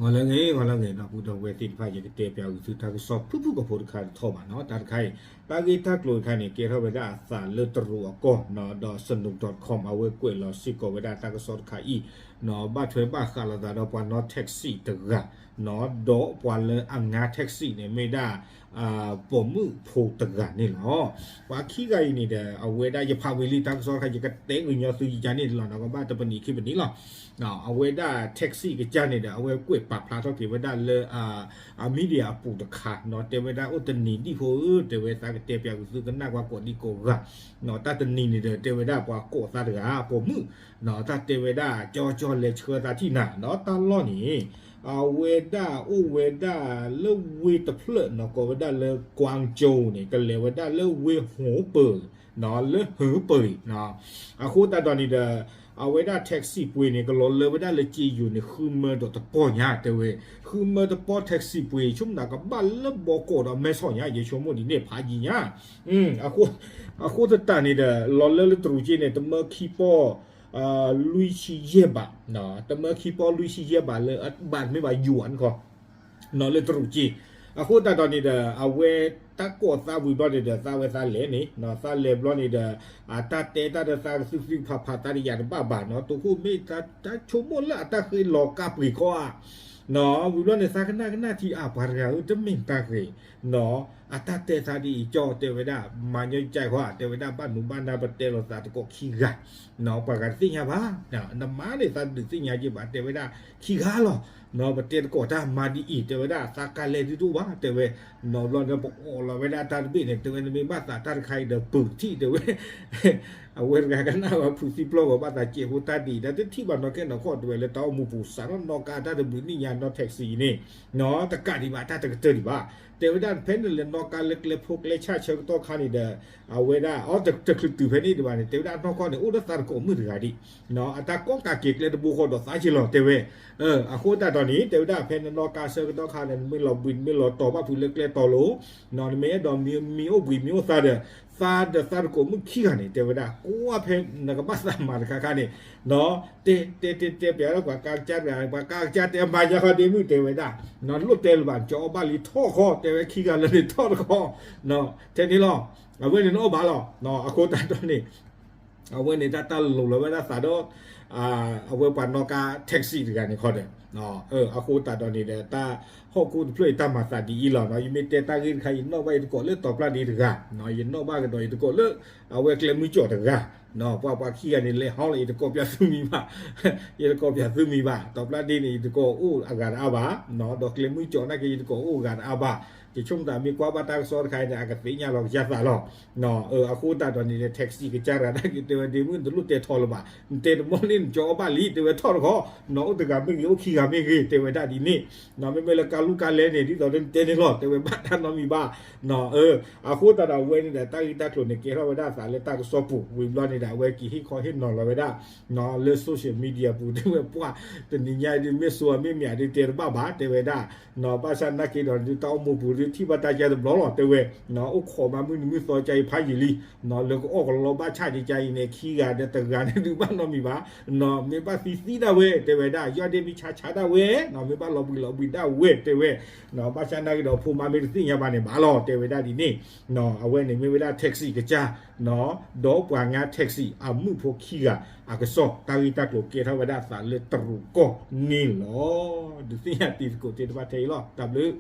ဂီၤလၢအဂ့ၤ ဂီၤလၢအဂ့ၤ ဒီပုၢ်ဒီဝဲၢ်သ့ၣ်တဖၣ် ယကတဲပၠးဂုာ်သုတၢ်ကစီၣ်ဖုၣ်ဖုၣ်ကိာ်ဖိတခါတထီၣ်ဘၣ်နီၤ. တၢ်တခါအံၤ တၢ်ဂ့ၢ်တၢ်ကျိၤတခါန့ၣ် ကဲထီၣ်ဝဲဒၣ်အသးလၢတရူးအကီၢ်နီၤ, ဒီး sanook dot com အဝဲကွဲးလီၤစ့ၢ်ကီးဝဲဒၣ်တၢ်ကစီၣ်တခါအံၤနီၤ, ဘၣ်ထွဲဘၣ်ဃးလိာ်သးဒီးပှၤနီၣ် taxi တဂၤနီၤ, ဒီးပှၤလၢအငါ taxi န့ၣ် မ့ၢ်ဒၣ် ပိာ်မုၣ်ဖိတဂၤန့ၣ်လီၤ. ပှၤခံဂၤအံၤန့ၣ်ဒီး အဝဲဒၣ်ယဖးဝံၤလံတၢ်ကစီၣ်တခါ ယကတဲကညီၤသုယကန့ၣ်လီၤနီၤ, ကဘၣ်တပနံးခံပနံးလီၤ. အဝဲဒၣ် taxi ကစၢ်န့ၣ်ဒီး အဝဲကွဲးပာ်ဖျါထီၣ်က့ၤဝဲဒၣ်လၢ အ media အပူၤတခါနီၤ, တဲဝဲဒၣ်အိၣ်တနံၤဒံၣ်ဖိဧၢ, တဲဝဲသးကတဲပၠးဂုာ်သုကနၣ်ကွၢ်ကိးဒံကိးဂၤနီၤ, တၢ်တနံၤန့ၣ်ဒီး တဲဝဲဒၣ်ပှၤကိးသးတဂၤ ပိာ်မုၣ်နီၤ, တၢ်တဲဝဲဒၣ် ကၠီကၠီလဲၤဆှၢသးထံၣ်နၤနီၤ, တၢ်လီၢ်န့ၣ် အဝဲဒၣ်အိၣ်ဝဲဒၣ်လၢဝ့ၢ်တဖျၢၣ်နီၤ, ကိးဝဲဒၣ်လၢ ကွၢကၠိန့ၣ် ကလဲၤဝဲဒၣ်လၢဝ့ၢ်ဟူပၢၤနီၤ, လၢဟူပၢၤနီၤ. အဃိသတးဒီးန့ၣ်ဒီး အဝဲဒၣ် taxi ပှ့ၤန့ၣ် ကလီၤလၢဝဲဒၣ်လၢကၠ့ယိၤန့ၣ် ဃုမၢဒီးတပီၢ်ညါ တဲဝဲ, ဃုမၢတပီၢ် taxi ပှ့ၤ ဆိကမိၣ်ကဘၣ်လၢဘီကီးဒီးမဲဆီးညါ ယဆိကမိၣ်ဒ်န့ၣ်ဖးယံၤညါ အဃိသတးန့ၣ်ဒီး လီၤလၢလၢတရူးကၠ့န့ၣ် တမၢခံပီၢ် လွံၢ်ဆံယဲၢ်ဘး, တမၢခံပီၢ်လွံၢ်ဆံယဲၢ်ဘးလၢ ဘးမ့ၢ်ဘၣ်ယိၤအါန့ၣ်ခီ လၢတရူးကၠ့. အဃိသတးဒီးန့ၣ်ဒီး အဝဲတၢ်ကိးသးဝံၤဘျီန့ၣ်ဒီး သးဝဲသးလဲၤန့ၣ်, သးလဲၤဘျီန့ၣ်ဒီး အတၢ်တဲတၢ်ဒီးသးကသုးသုးဖးဖးသးတယာ်တဘၣ်ဘၣ်နီၤ, တိခိၣ်မ့ၢ်တၢ်ဆိကမိၣ်လၢအတၢ်ဃ့လီၤကါပှ့ၤခီဧါ ဝံၤဘျီန့ၣ် သးကနၣ်ကနၣ်ထံအါ ပှၤတဂၤဧၢ တမ့ၢ်တၢ်ဂ့ၤနီၤ, အတၢ်တဲသးဒ်အံၤကၠီ တဲဝဲဒၣ် မၤညီကၠဲဃီ တဲဝဲဒၣ် ဘၣ်နုာ်ဘၣ်နၢ်ပတဲလိာ်သးတကိးခံဂၤ, ပှၤဂၤတသ့ၣ်ညါဘၣ်, နမါန့ၣ်သးဒုးသ့ၣ်ညါက့ၤဘၣ် တဲဝဲဒၣ် ခံဂၤလီၤ, ပတဲတကိးတၢ်မၤဒ်အံၤ တဲဝဲဒၣ် သးကါလဲၢ်ဒုးတအိၣ်ဘၣ် တဲဝဲ, နီၤဘျီန့ၣ် ပအီၣ်လီၤဝဲဒၣ်တၢ်တဘ့ၣ်န့ၣ် တဲဝဲ နမ့ၢ်ဘၣ်သးတၢ်တခါအံၤဒီး ပုၢ်ထံၣ် တဲဝဲ အဝဲတဂၤကနၣ်ဝဲဖုးသံပျီၢ်ဂီၤ ဘၣ်သးစဲးဖိတၢ်ဒ်အံၤ တၢ်တထံၣ်ဘၣ်နီၢ်ကဲနီၢ်ခီၣ် တဲဝဲ လၢတၢ်အိၣ်မူပူၤ စးထီၣ်နီၣ်ကါတၢ်တဘျုးနံၣ်ညါနီၣ် taxi အံၤန့ၣ် နီၤ တကးဒံးဘၣ် တၢ်တကတၢၢ်ဒံးဘၣ်, တဲဝဲဒၣ် ဖဲနလဲၤနီၣ်ကါလၢကျဲဖိကျဲဆၣ်ဆၢကတီၢ်ခါန့ၣ်ဒီး အဝဲဒၣ် အီ တချုးတုၤဖဲန့ၣ်ဒံးဘၣ်န့ၣ် တဲဝဲဒၣ်နီၢ်ကီၢ်န့ၣ် အိၣ်ဒီးသးတကိးမုၣ်တဂၤဒံး, အတၢ်ကီကးက့ၤကျဲတဘိဃီဒီးသးက့ၤလီၤ တဲဝဲ, အဃိသတးဒီးန့ၣ် တဲဝဲဒၣ် ဖဲနနီၣ်ကါဆၢကတီၢ်ခါန့ၣ် နမ့ၢ်လီၤဘှံး နမ့ၢ်လီၤတီၤဘၣ်ဖုးလၢကျဲတီၤလိၤ, နမ့ၢ်အဲၣ်ဒိးမံအိၣ်ဘှံးမံအိၣ်သးဒီး သးဒီးသးတကိးမုၣ်ခံဂၤန့ၣ် တဲဝဲဒၣ် ကွၢ်ဖဲနကဘၣ်သးမၤတခါခါန့ၣ် တဲတဲတဲတဲပၠးလၢပှၤကါကစၢ်တဂၤ ပှၤကါကစၢ်တဲမၤယါခီဒ့မုၣ် တဲဝဲဒၣ်, နလိၣ်တဲလၢၤဘၣ် နကအီၣ်ဘၣ်လံထီၣ်ဃီ တဲဝဲခံဂၤလၢာ်န့ၣ်ထီၣ်တခီ, ထဲန့ၣ်လီၤ, အဝဲန့ၣ်နအီၣ်ဘၣ်လီၤ, အဃိသတးဒီးန့ၣ် အဝဲန့ၣ်တၢ်တၢ်လိၤလီၤဝဲဒၣ်သးဒီး အဝဲပှၤနီၣ်ကါ taxi တဂၤန့ၣ်ခီဒီး, အဃိသတးဒီးန့ၣ်ဒီး တၢ်ဟီၣ်ခိၣ်တဖျၢၣ်အံၤတၢ်မၤသးဒ်အံၤလီၤနီၤ, ယမ့ၢ်တဲတၢ်ဂ့ၢ်တခါ ယနီၣ်ဘၣ်ယတကိးလၢတီၤပျၢ်ဒ့တဂၤ, ယနီၣ်ဘၣ်ကဒီးယတကိးလၢ အဝဲကျဲမုၢ်ကၠီးတဂၤ, ပှၤပှၤခံဂၤန့ၣ် လဲၤဟီလီၤ ယတကိးပၠးသုမံၤဘၣ်, ယတကိးပၠးသုမံၤဘၣ်, တီၤပျၢ်ဒ့န့ၣ် ယတကိးအိၣ်အဂၤတအါဘၣ်, ဒီးကျဲမုၢ်ကၠီးနာ်က့ ယတကိးအိၣ်အဂၤတအါဘၣ်, ယဆိကမိၣ်သးမ့ၢ်ကွၢ်ဘၣ်တၢ်ကစီၣ်တခါအံၤန့ၣ် အကသ့ၣ်ညါလီၤကစၢ်သးလီၤ အဃိသတးဒီးန့ၣ်ဒီး taxi ကစၢ်တဂၤနာ်က့ တဲဝဲဒ့မုၣ် နတလိၣ်တဲထီလၢၤဘၣ်, နတဲတမီၢ်န့ၣ် နကအီၣ်ဘၣ်လံ တဲဝဲထီၣ်တခီ, အိၣ်တဂၤမ့ၢ်ဂ့ၤ အိၣ်ခံဂၤမ့ၢ်ဂ့ၤ တဲဝဲဒၣ်ဒ်န့ၣ်, မ့မ့ၢ်လၢကါလူၢ်ကါလဲၢ်န့ၣ် ဒ်သိးနတဲန့ၣ်လီၤ တဲဝဲဘၣ်တၢ်နီတမံၤဘၣ်, အဃိသတးဒီးအဝဲန့ၣ်ဒီး တၢ်ဂ့ၢ်တၢ်ကျိၤန့ၣ် ကဲထီၣ်ဝဲဒၣ်အသးလၢတၢ်ကစီၣ်ပူၤ ဝံၤဘျီန့ၣ်ဒီး အဝဲက့ၤဟ့ၣ်ခီဟ့ၣ်နီၤလီၤဝဲဒၣ် လၢ social media ပူၤ တဲဝဲပှၢ် တနံၤညါဒ်မ့ၢ်စိၤမ့ၢ်မးဒ် တဲတဘၣ်ဘၣ် တဲဝဲဒၣ်, ဘၣ်ဆၣ်နာ်က့ဒီး ဒ်တၢ်အိၣ်မူပူၤဒ်ထံၣ်ဘၣ်တၢ်ကဲတဘျီလီၤ တဲဝဲ, အိၣ်ခိးမးမုၢ်နံၤမုၢ်သီကါအံၤဖးယံာ်လံ, လၢကအီၣ်ကလီဘၣ်ဆၣ်ကါအံၤန့ၣ် ခံဂၤဒီးတဂၤန့ၣ်ဒုးဘၣ်နီတမံၤဘၣ်, မ့ၢ်ဘၣ်သံသံဒၣ်ဝဲ တဲဝဲဒၣ် ယီၢ်ဒ့မ့ၢ်ဆါဆါဒၣ်ဝဲ, မ့ၢ်ဘၣ်လီၤဘှံးလီၤဘှံးဒၣ်ဝဲ တဲဝဲ, ဘၣ်ဆၣ်နာ်က့ဒီး ဖိမါမ့ၢ်တသ့ၣ်ညါဘၣ်န့ၣ်ဘၣ်လီၤ တဲဝဲဒၣ်ဒ်န့ၣ်, အဝဲန့ၣ်မ့ၢ်ဝဲဒၣ် taxi ကစၢ် ဒီးပှၤငါ taxi အမုၣ်ဖိခံဂၤအကစီၣ် တၢ်ဂ့ၢ်တၢ်ကျိၤကဲထီၣ်ဝဲဒၣ်အသးလၢတရူးကီၢ်န့ၣ်လီၤ. ဒုးသ့ၣ်ညါတံၤသကိးသ့ၣ်တဖၣ်ထဲအံၤလီၤ. တၢ်ဘျုး